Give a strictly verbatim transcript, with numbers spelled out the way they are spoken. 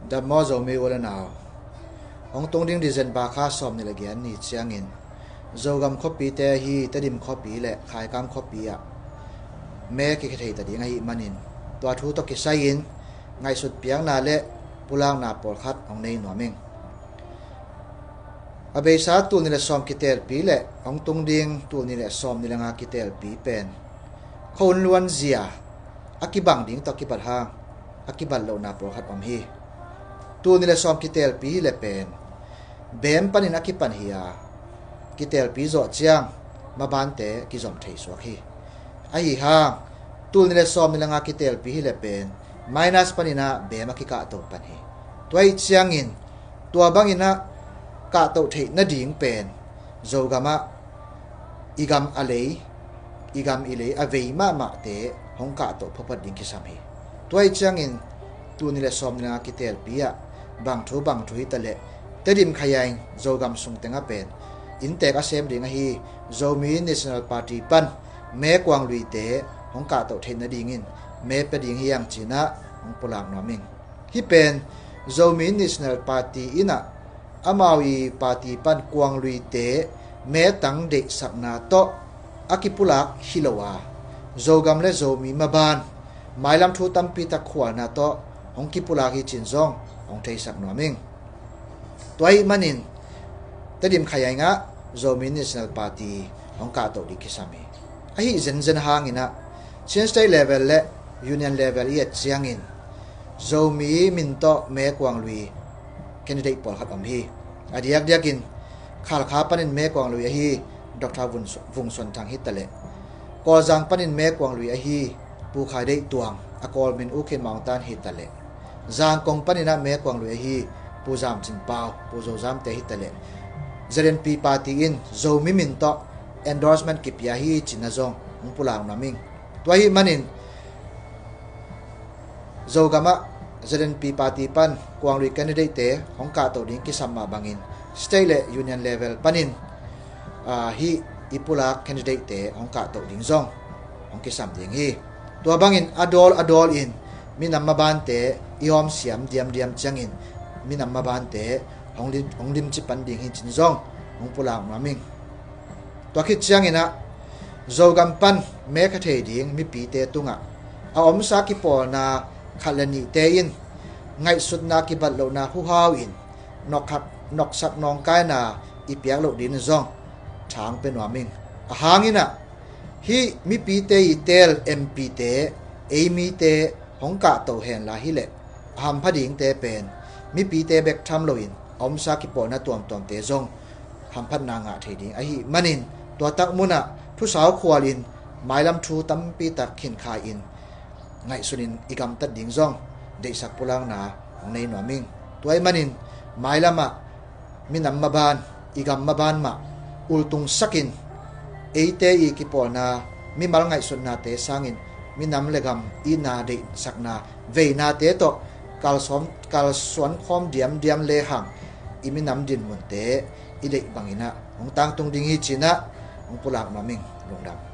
Dam maw Zomi u le nau. Hong tung ding December kha sawm nih le giat ni ciangin Zogam khuapite ahi Tedim khuapi le Khaikam khuapi ah me kikhe thei ta ding ahih manin tua thu tawh kisai-in ngaihsut piakna le pulakna pawlkhat hong nei nuam ing. A beisa tul nih le sawm kitelpi le hong tung ding tul nih le sawm nih le nga kitelpi pen khuahun luanzia a kibang ding tawh kibat hang a kibat lohna pawlkhat om hi. Tul nih le sawm kitelpi hi le pen beem panin a kipan hi a, kitelpi zawh ciang mabante kizom thei suak hi. Ahi hang tul nih le sawm nih le nga kitelpi hi le pen minus panin ah beem a kikahto pan hi. Tua ahih ciangin tua bangin ah kahtoh theih nading pen Zogam ah i gam a lei, i gam i lei a vei mahmahte hong kahtoh phaphat ding kisam hi. Tua ahih ciangin tul nih le sawm nih le nga kitelpi ah bang thu bang thu hi ta leh Tedim Khayaing Zogam sung teng ah pen inntek a sem ding ahi Zomi National Party pan me kuang luite hong kahtoh theih nadingin me pia ding hi hang ci-in ah hong pulak nuam ing. Hih pen Zomi National Party in ah amau i party pan kuang luite me tang deihsakna tawh a kipulak hi lo a, Zogam le Zomi maban mailam thu tampi tak khualna tawh hong kipulak hi ci-in zong hong theisak nuam ing. Tua ahih manin Tedim Khayaing ah Zomi National Party hong kahtoh ding kisam hi. Ahi zenzen hangin ah Chin State level le Union level i et ciangin Zomi min tawh me kuang lui candidate pawlkhat om hi. A diakdiakin Khalkha panin me kuang lui ahi Doctor Vung Suan Thang hi ta leh, Kawlzang panin me kuang lui ahi Pu Khai Deih Tuang, a Kawl min U Khin Maung Tan hi ta leh, Zangkong panin ah me kuang lui ahi Pu Zam Cin Pau, Pu Zo Zam te hi ta leh, Z N P party in Zomi min tawh endorsement kipia hi ci-in ah zong hong pulak nuam ing. Tua ahih manin Zogam ah Z N P party pan kuang lui candidate te hong kahtoh ding kisam mah bangin state le union level panin ah hih i pulak candidate te hong kahtoh ding zong hong kisam ding hi. Tua bangin a dawl a dawl in minam mabante i hawmsiam diamdiam ciangin minam mabante hong lim, hong limci pan ding hi ci-in zong hong pulak nuam ing. Tua khit ciangin ah Zogam pan me kha thei ding mipite tungah a omsa kipawlna khat le nihte in ngaihsutna kibat lohna huhau in nokhat, noksak nawngkaina i piak loh ding zong thang pia nuam ing. A hangin ah hih mipite i teel M P te ei mite hong kahto henla hi leh a hampha dingte pen mipite bek tham loin a omsa kipawlna tuamtuamte zong hamphatna ngah thei ding ahih manin tua tak munah thusau khualin mailam thu tampi tak khinkha-in ngaihsunin i gamtat ding zong deihsak pulakna hong nei nuam ing. Tua ahih manin mailam ah minam maban, i gam maban mah ultungsakin eite i kipawlna mimal ngaihsutnate sangin minam le gam itna deihsakna veinate tawh kalsuan, kalsuan khawm diamdiam lehang i minam dinmunte i deih bangin ah hong tangtung ding hi ci-in ah hong pulak nuam ing. Lungdam.